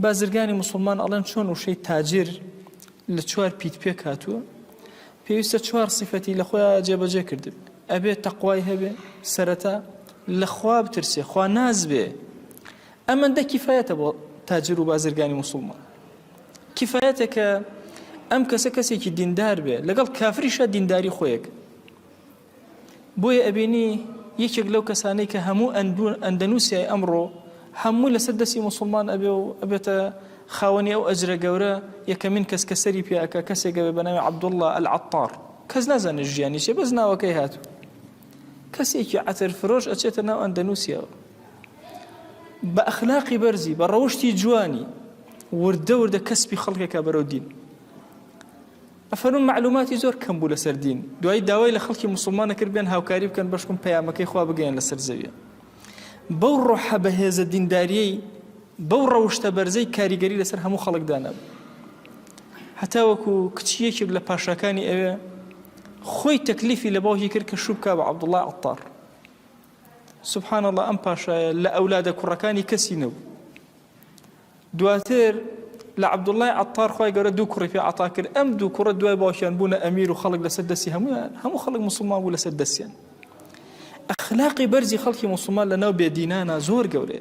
بازرگانی موسڵمان ئەڵێن چۆن وشەی تاجر لە چوار پیت پێک هاتووە پێویستە چوار سیفەتی لە خۆیان جێبەجێ کردبێ ئەبێ تەقوای هەبێ سەرەتا لە خوا بترسێ خوا ناز بێ ئەمەندە کیفایەتە بۆ تاجر و بازرگانی موسڵمان کیفایەتە کە ئەم کەسە کەسێکی دیندار بێ لەگەڵ کافریشە دینداری خۆیەک بۆیە ئەبینی یەکێک لەو کەسانەی کە هەموو ئەندەنوسیای ئەمڕۆ هەمووی لەسەر دەستی موسڵمان ئەبێ و ئەبێتە خاوەنی ئەو ئەجرە گەورە یەکەمین کەس کە سەری پێ ئەکا کەسێک ئەبێ بە ناوی عەبدوڵڵا ئەلعەتار کەس نازانێت ژیانی چیە بەس ناوەکەی هاتوو کەسێکی عەتر فرۆش ئەچێتە ناو ئەندەنوسیاوە بە ئەخلاقی بەرزی بە ڕەوشتی جوانی وردە وردە کەسبی خەڵکێکە بەرەو دین ئەفەرموون مەعلوماتی زۆر کەم بوو لەسەر دین، دوایی داوای لە خەڵکی موسڵمان ئەکرد بێن هاوکاری بکەن بەشکم پەیامەکەی خوا بگەیەن لەسەر زەویە. بەو ڕۆحە بەهێزە دینداریەی بەو ڕەوشتە بەرزەی کاریگەری لەسەر هەموو خەڵک دانابوو. هەتاوەکو کچی یەکێک لە پاشاکانی ئەوێ خۆی تەکلیفی لە باوکی کرد کە شوو بکا بە عەبدوڵڵای عەتار. سبحان اللە ئەم پاشایە لە ئەولادە کوڕەکانی کەسی نەبوو. دواتر لە عەبدوڵڵای عەتار خوای گەورە دوو کوڕی پێ عەتا کرد، ئەم دوو کوڕە دوای باوکیان بوونە ئەمیر و خەڵک لەسەر دەستی هەموویان، هەموو خەڵک موسڵمان بوو لەسەر دەستیان. ئەخلاقی بەرزی خەڵکی موسڵمان لەناو بێدینانا زۆر گەورەیە.